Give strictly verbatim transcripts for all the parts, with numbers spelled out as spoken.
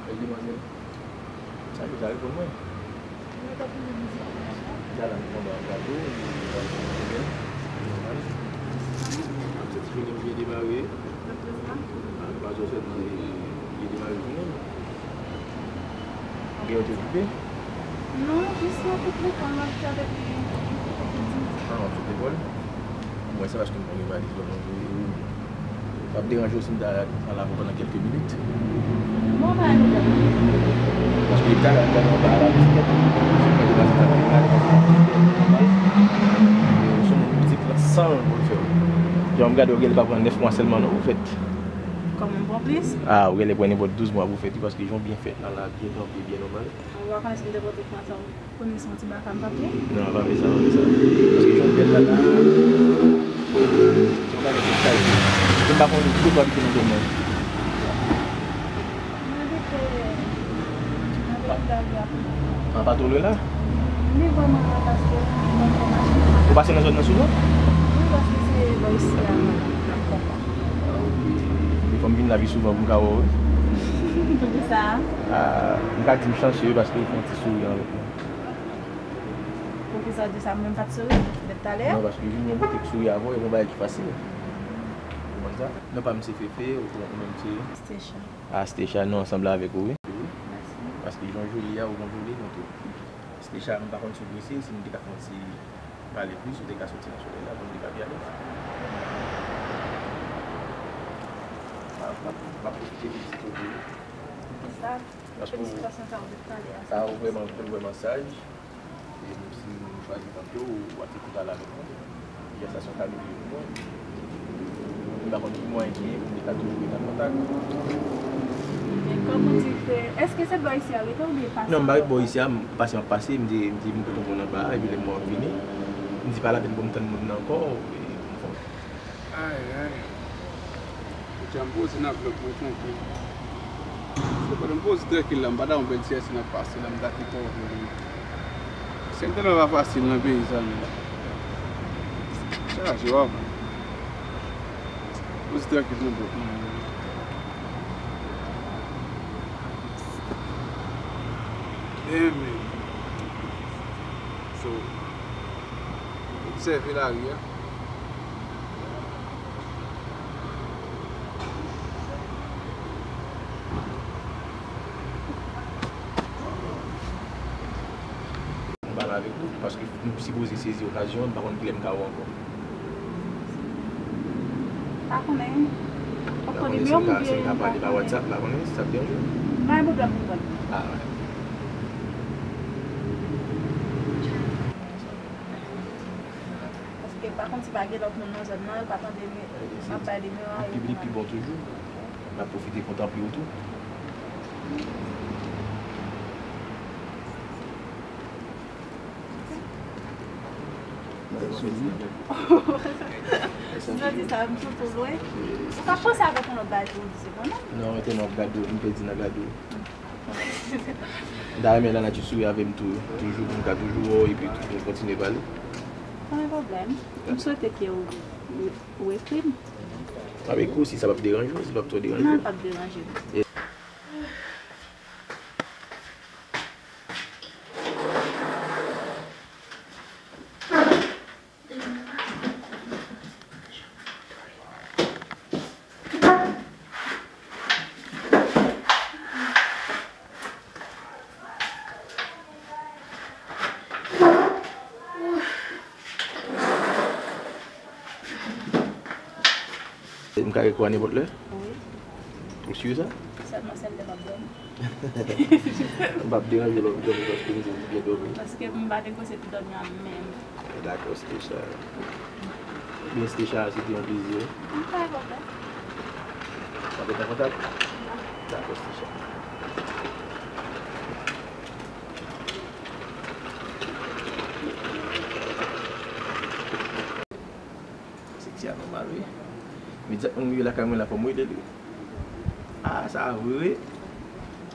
Bèl demwazèl. Sa yo ta reponn mwen. Sa la, nou konba gade, li bèl, li nòmal. Ap soti jounen byen demare. Ah, nou pa jwenn sèlman, li, li demare jounen. Ou gen yon te okipe? Non, jis nan tout lekòl, m ap fè avèk li. Ah, nan tout lekòl? Mwen, se paske m konnen valiz la, mwen voye ou. M ap deranje w si m ta al avè w pandan kèlke minit. Bon, pa gen pwoblèm. Paske depi talè, m gade w pa al avè bisiklèt. Si w pa depase sa, m gade w pa al avè bisiklèt. Ou se yon moun ki fè san pou l fè w. Jan m gade w, genlè pa pran nèf mwa sèlman non pou fèt. Kòman m pran plis? Ah, ou genlè pran nenpòt douz mwa pou fèt, wi, paske jan w byen fèt la, la byen kanpe, byen nòmal. Ou pa konnen si m te pote kòman sa. Konnen se yon ti baka m p ap ye? Non, pa fè sa, pa fè sa. Paske jan w bèl la, la, se yon bagay ki chay. Mwen pa konn kote w abite nan zòn nan. Mwen abite nan Petite Rivière. Ah, pa twò lwen la? Li vrèman lwen paske mwen pran machin. Ou pase nan zòn nan souvan? Wi, paske se bò isi a mwen ap konba. Fò m vin la pi souvan pou m ka wè w, wi. Poukisa? Ah, m ka di m chanse, wi, paske ou fè yon ti souri avèk mwen. Poukisa w di sa? Mwen pa t souri depi talè? Non, paske vin yon kote k souri avè w, e yon bagay ki fasil. Ou konprann sa? Non pa m se Fefe, ou, ou menm se? Stecha. Ah, Stecha, nou ansanm la avèk ou, wi. Wi. Mèsi. Paske jan w joli a, ou gon joli non tou. Stecha, m pa konn si w prese, si nou te ka fè yon ti pale plis, ou te ka soti nan solèy la, pou nou te ka pi alèz. M ap, m ap, m ap pwofite vizite w tou. Poukisa? Felisitasyon sa w fè talè a. Sa ou vrèman, ou vrèman saj. E menm si nou chwazi kanpe w, w ap te kontan la avèk mwen. Jès la se yon kalite pou mwen. M pa konn ki mwayen ki gen pou m te ka toujou ret an kontak. Men kòm ou di ke, èske se bò isi a w rete oubyen pase? Non, m pa ret bò isi a, m pase, m ap pase, m di, m di m tonton nan anba a, epi lè m wè w ap vini, m di pa lapèn pou m tann moun nan ankò, e, m fè Ay, ay. Jan m poze nan vlòg mwen trankil. Se pandan m poze trankil la, m pa ta yon bèl ti èsè nan pase la, m ta te pòv li. Sèl tèlman pa fasil nan peyi sa, men. Chaje w ap poze trankil nan vlòg mwen. Damn, man. So, obsève lari a. M pale avèk ou, paske m sipoze sezi okazyon an, m pa konn kilè m ka wè w ankò. Pa konnen. Ou konn nimewo m oubyen? Si m ka pale pa WhatsApp, m pa konnen si sa ap deranje w. Pa gen pwoblèm pou mwen. Ah, ouais. Paske m pa konn si pa gen lòt moun nan zòn nan, yo pa tande m, m ap bay nimewo a, yo. Li pi bon toujou. M ap pwofite kontan pou ou tou. Jodi sa, m sot twò lwen. Ou ka panse avèk yon lòt bagay pou ou di se konnen? Non, mwen tèlman ap gade w, m pèdi nan gade w. M ta renmen la nati souri avè m tou, toujou, pou m ka toujou wè w epi tou pou m kontinye pale. Pa gen pwoblèm. M swete ke ou, ou ekri m. M ap ekri w si sa p ap deranje w, si l p ap twò deranje w. Non, l p ap deranje m. E M ka ekri w a nenpòt lè? Wi. Ou si sa? Sèlman sèl lè m ap dòmi. M p ap deranje lè w ap dòmi paske m di w byen dòmi. Paske m pa negosye pou dòmi a menm. Dakò, Stecha. Byen, Stecha, se te yon plezi, wi. Pa gen pwoblèm. W ap ret an kontak? Dakò, Stecha. Seksi a nòmal, wi. Imedyatman m rive lakay mwen la, fò m rele l, wi. Ah, sa vre.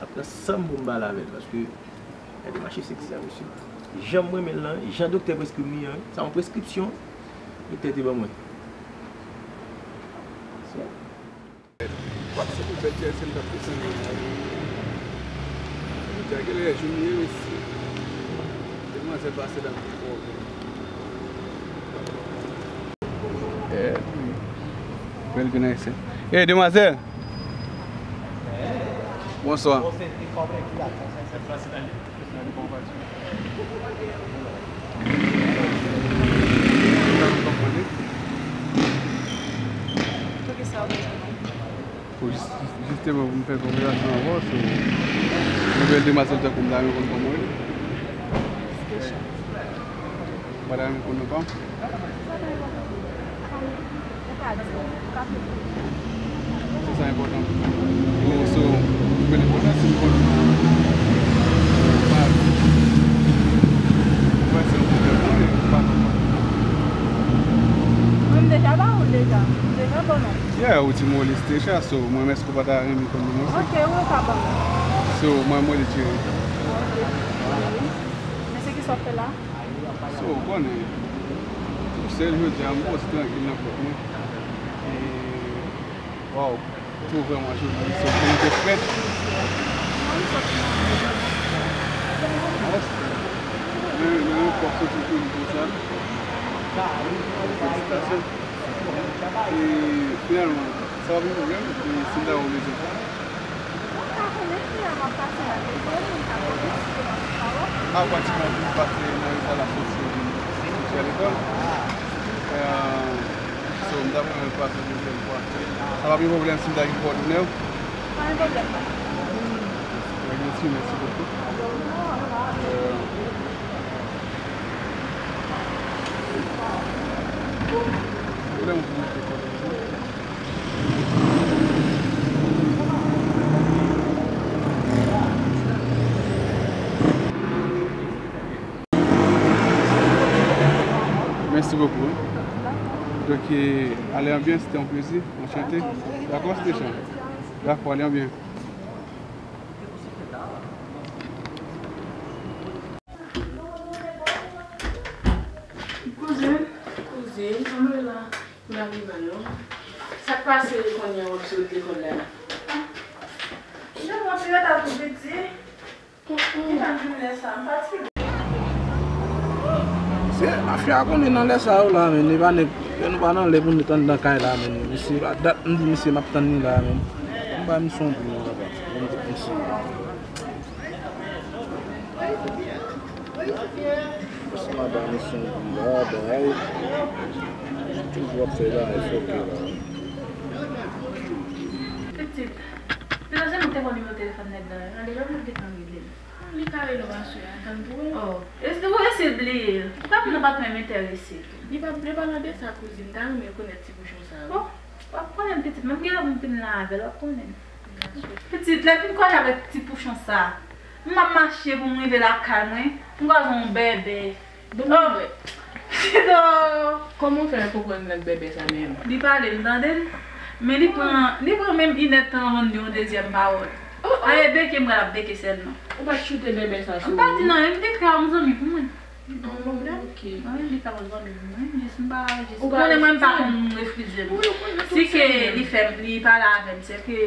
Apre san m pou m pale avè l, paske gade mache seksi a, mesye. Jan m renmen l lan, jan doktè preskri m li an, wi. Sa yon preskripsyon doktè te ban mwen. Wap se pou bèl ti èsè m t ap desann nan. Kèlè jou nou ye, mesye? Demwazèl pase la, m te fò. Eh, bèl grenn ayisyen. Eh, demwazèl! Bonswa. Pou kisa w bezwen mwen? Pou jis-, jisteman pou m fè konvèsasyon avè w sou nouvèl demwazèl tankou m ta renmen konn kòman w rele. Stacia. Ou pa ta renmen konn non pa m? Ou pa ta renmen konn non pa m? Ou ka di m, ou ka fè m konnen. Se sa enpòtan pou mwen. Ou so, ou fè l enpòtan si m konn non pa m. Ou wè se yon pwoblèm pou mwen, ou pa konn non. Mwen m deja ba ou l deja. M deja ba w non. Yeah, ou di m w rele Stacia, so mwen menm èske w pa ta renmen konn non mwen? Ok, wi, ou ka ban m. So, mwen, mwen rele Thierry. Ok. Men se kisa w ap fè la? So, ou konnen, tou sèl jodi a, m poze trankil nan kòk mwen. E, waw, tou vrèman jodi, so, mwen te frèt. Mwen, mwen, yon kòk soti pou li konsa. Felisitasyon. E finalman, sa pa gen pwoblèm, e si m ta wè w bezwen sa? Mwen pa konnen, finalman, m pase la, te jwenn ou, m pa konnen si se pa pou sa wè. A, pratikman, m pase nan reta l ap soti, soti lekòl. E, so, m ta renmen pase yon dezyèm fwa. Sa pa gen pwoblèm si m ta gen kòdonè w? Pa gen pwoblèm, non. Mèsi, mèsi bokou. E, Mèsi bokou. Donk, e, ale anbyen, se te yon plezi. Anchante. Dakò, Stacia? Dakò, ale anbyen. Kouzin, kouzin, kòman w ye la? M pa pi mal non. Sa k pase kounye a w ap sot lekòl la? Jan mwen pi reta tou piti. Ki jan jounen sa, m fatige. Se mafya konnen nan lè sa yo la, men li pa nèg, nou pa nan lè pou nou t anndan kay la, men misye, a dat m di misye m ap tann li la, men m ba misye yon bri non, papa. Mwen di misye. Franchman, ba misye yon bri la, bay. Toujou ap fè bagay fòkè la. Pitit, pitit, se nou te pran nimewo telefòn nèg la, ale, lè m ap gentan rele l. Li ka rele w aswè a, tann pou wè. Oh, e si w eseye bliye l, ou ka vin nan pa t menm enterese tou. Li pa, li pa nan de sa, kouzin, m ta renmen konèt ti bouchon sa, wi. Bon, w ap konnen pitit, menm gen lè pou m vin la avè l, w ap konnen. Pitit, lè fin kòle avèk ti pouchon sa, m ap mache pou m rive lakay mwen, m kwaze yon bèbè. Bon, oh, mwen. Kòman w fè konprann nan bèbè sa menm? Li pale, m tande l. Men li pran, li pran menm inèdtan anvan l di yon dezyèm pawòl. Oh, oh. Aye, beke m pral ap beke sèlman. Ou pa t choute bèbè sa sou ou? M pa di nan anyen, m deklare yon zanmi pou mwen. Yon pwoblèm? Ok. Wi, li ka yon zanmi pou mwen, jis m pa, jis ou konnen mwen m pa konn refrize m. Si ke li fè m, li pale avè m, se ke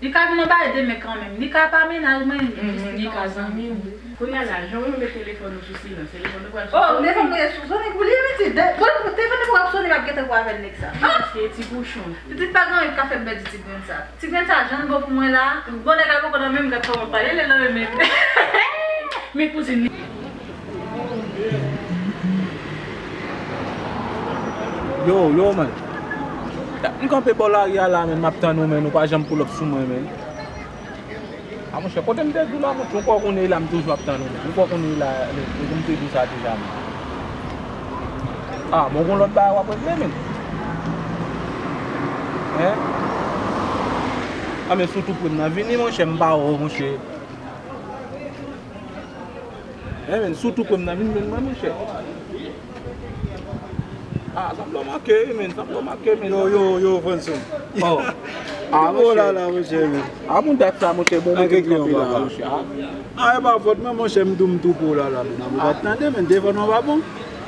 li ka vin anba demen kanmenm. Li ka pa mennaj mwen, li jis li ka zanmi m. Kounye a la, jan w met telefòn ou sou silans, telefòn ou pral sou sone. Oh, telefòn mwen sou sone pou li, pitit. Bon, telefòn mwen ap sone, m ap gentan pran avè l nèg sa. Paske ti pouchon. Pitit, pa gen anyen k ka fè m pèdi ti grenn sa. Ti grenn sa, jan l bon pou mwen la, bon, nèg la poko nan men m, gad kòman l pale, lè l nan men m. Men kouzin li. Yo, yo, man. M kanpe bò lari a la, men m ap tann ou, men ou pa janm pull up sou mwen, men. A monchè, kote m te di w la, monchè, ou kwè w konnen la, m toujou ap tann ou, men. Ou kwè w konnen la, men, depi m te di w sa deja, men. A, bon, gon lòt bagay w ap regle, men. Hein? A, men, sou tou pre m nan vini, monchè, m pa wè w, monchè. Eh, men, sou tou pre m nan vin jwenn mwen, monchè. Ah, sanble w manke, men, sanble w manke, men. Yo, yo, yo, Franson. Oh. Ah, oh la la, monchè, men. Ah, moun dat sa, monchè, bon, mwen te kanpe la, monchè. Ah, e pa fòt mwen, monchè, m tou, m tou pou la la, men. Ou pa t tande, men, devan nou pa bon.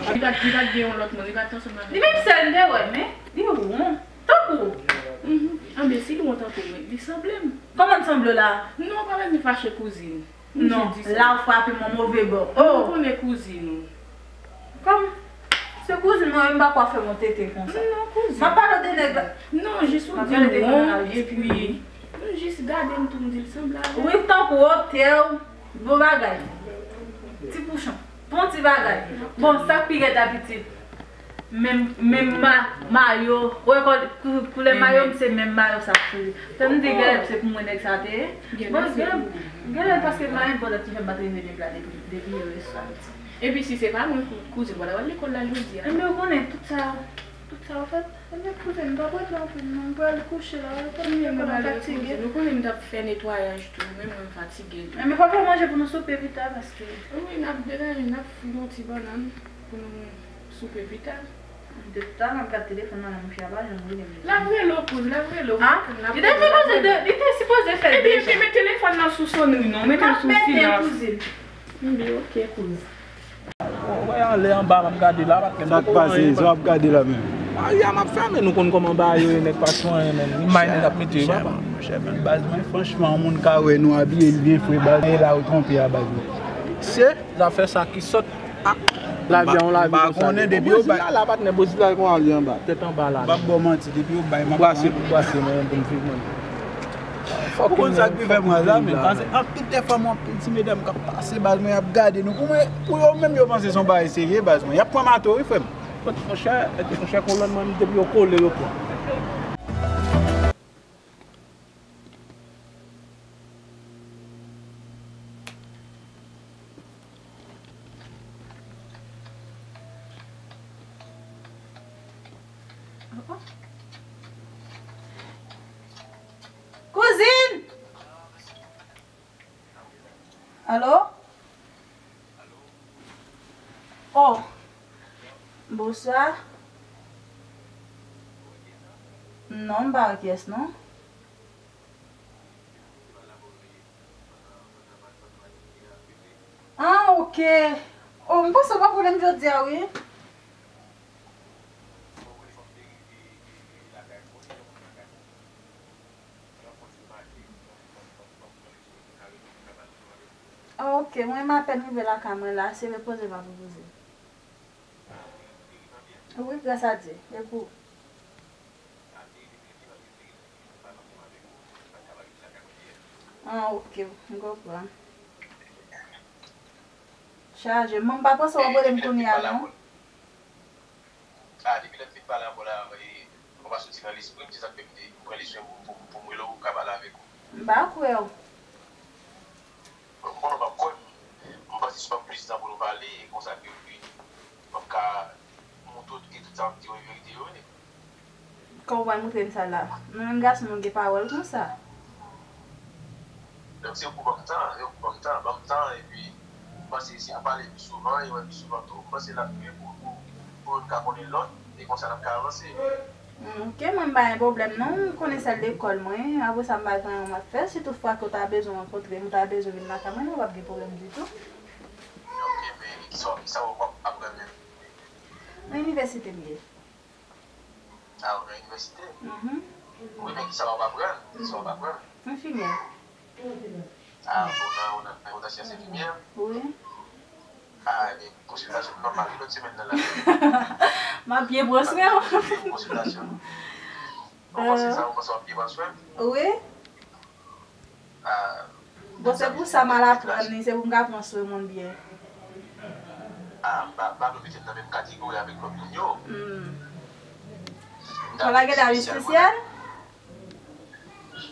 Li pa t, li pa t gen yon lòt moun, li pa t ansanm avèk. Li menm sèl m te wè, men, li wont. Tankou. Mhm. Ah, men si li wont tankou mwen, li sanble m. Kòman l sanble w la? Non, pa vin fache kouzin. Non, la w frape m yon move bò. Oh! Ou konnen kouzin ou. Kòm se kouzin mwen, m pa kwa fè yon tete konsa. Non, kouzin. M ap pale de nèg la. Non, jis ou di l won, epi m jis gade m tou, m di l sanble avè l. Wi, tankou otè w, bon bagay. Ti pouchon, bon ti bagay. Bon, sa k pi rèd la, pitit. Menm, menm ma, mayo, ou wè kò, kou-, koulè mayo m se menm mayo sa k sou li. Fè m di genlè se pou mwen nèg sa te ye. Bon, genlè, genlè paske m pa gen pwoblèm ki fè m pa t renmen nèg la depi, depi yo restan piti. Epi si se pa mwen kou-, kouzin, w pa t ap al lekòl la jodi a. Enben ou konnen tout sa, tout sa w fèt. Enben kouzin, m p ap rete anpil non, m pral kouche la, ou konnen m fatige. Ou konnen m t ap fè netwayaj tou, menm mwen m fatige tou. Enben fò fè manje pou nou soupe pita paske. Wi, n ap deranje, n ap fouye yon ti bannann pou nou soupe pita. Depi talè m ap gad telefòn nan, men fi a pa janm rele m. L ap rele w, kouz, l ap rele w. Ah, li te sipoze de, li te sipoze fè deja. Ebyen, men telefòn nan sou sonri non, mete l sou silans. Kouzin. Ebyen, ok, kouz. Ou wè anlè anba m ap gade la, patnè m. Sa k pase? Sa w ap gade la menm? Mari a m ap fèmen, nou konn kòman bagay yo ye, nèg pa sou anyen menm. Imaj nèg ap mete yo, papa. Monchè, monchè, men baz mwen, franchman, yon moun ka wè nou abiye, l byen fre, baz. E la ou twonpe a, baz mwen. Se zafè sa ki sòt ak lavi a, yon lavi konsa. Depi yo bay la, patnè, Bozila konn ale anba, tèt anba la. M p ap ba w manti, depi yo bay, m ap brase, m ap brase mwen pou m viv mwen. Ou konn sa k pi fè m raz la, men, paske an tout dèfwa m wè anpil ti medam k ap pase, baz mwen, y ap gade nou. Pou mwen, pou yo menm, yo panse se yon bagay serye, baz mwen. Y ap pran mato, wi, frè m. Monchè, monchè, kolòn mwen, depi yo kole, yo pran. Kouzin! Alo? Oh, bonswa. Non, m pa wè pyès non. Ah, ok. Oh, m panse w pa konnen m jodi a, wi. Ah, ok, mwen m apèn rive lakay mwen la, se repoze m ap repoze. Wi, gras a Dye. E pou ou? Ah, ok, m konprann. Chaje. Mwen m pa panse w ap rele m kounye a, non. Ah, depi lè m fin pale avè w la, e, ou pa soti nan lespri m, se sa k fè m te pran lesyon pou, pou, pou m rele w, pou m ka pale avèk ou. M pa kwè w. Bon, m konnen w p ap kwè m. M panse si w ban m plis tan pou nou pale, e konsa ke wi, m ap ka montre w ke tout sa m ap di w e verite yo ye. Kòman w pral montre m sa la? Nou menm gason nou gen pawòl konsa. Donk se ou pou ban m tan, e ou pou ban m tan, ban m tan, epi m panse si nou pale pi souvan, e wè pi souvan tou, m panse l ap pi bon pou, pou, pou youn ka konnen lòt, e konsa n ap ka avanse. Hmm, ok, mwen m pa gen pwoblèm non, ou konnen sèl lekòl mwen, apre sa m pa gen anyen m ap fè, si tout fwa ke w ta bezwen rankontre m, ou ta bezwen vin lakay mwen, non, w p ap gen pwoblèm ditou. Ok, men kisa, kisa w ap aprann menm? Nan inivèsite m ye. Ah, ou nan inivèsite? Mhm. Wi, men kisa w ap aprann? Kisa w ap aprann? Enfimyè. Ah, ou nan, ou nan, ou nan syans enfimyè? Wi. Ah, ebyen, konsiltasyon nòmal wi lòt semèn nan la. M ap byen pran swen w. Konsiltasyon. Ou panse sa, ou panse w ap byen pran swen m? Wi. Ah, bon, se pou sa m al aprann li, se pou m ka pran swen moun byen. Ah, m pa, m pa vle mete m nan menm kategori avèk lòt moun yo. Hmm. Paw la gen laj espesyal?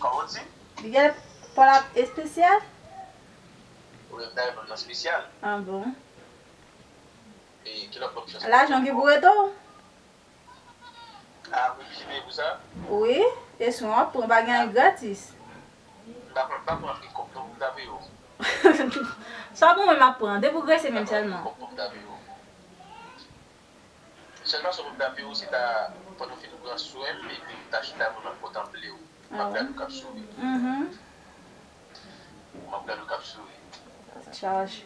Kòman w di? Li gen, paw la espesyal? Wi, m ta renmen l espesyal. Ah bon? E ki lòt opsyon? Lajan ki pou rete w? Ah, wi, m peye pou sa? Wi, e swen w ap pran, pa gen anyen gratis. M pa pran, m pa pran anpil kòb non pou m ta peye w. Sa pou mwen m ap pran, depi w grese menm sèlman. M pa pran anpil kòb pou m ta peye w. Sèl fason pou m ta peye w, se ta, pandan w fin pran swen m, epi m ta chita mwen m ap kontanple w. M ap gade w k ap souri. Mhm. M ap gade w k ap souri. Chaje.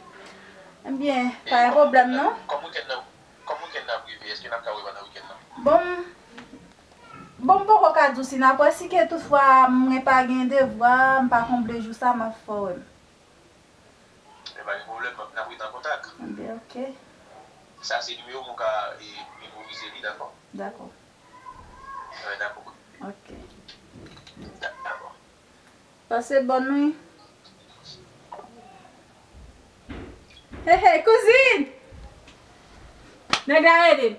Ebyen, pa gen pwoblèm non. Kòm wikenn nan, kòm wikenn nan ap rive, èske n ap ka wè pandan wikenn nan? Bon, m, bon, m poko ka di w si n ap wè, si ke toutfwa mwen pa gen devwa, m pa konble jou sa, m ap fè w wè m. Pa gen pwoblèm, n ap rete an kontak. Enben, ok. Sa se nimewo m, ou ka e, memorize li, dakò? Dakò. Enben, dakò. Ok. Dakò. Pase bòn wi. Hey, hey, kouzin! Nèg la rele m.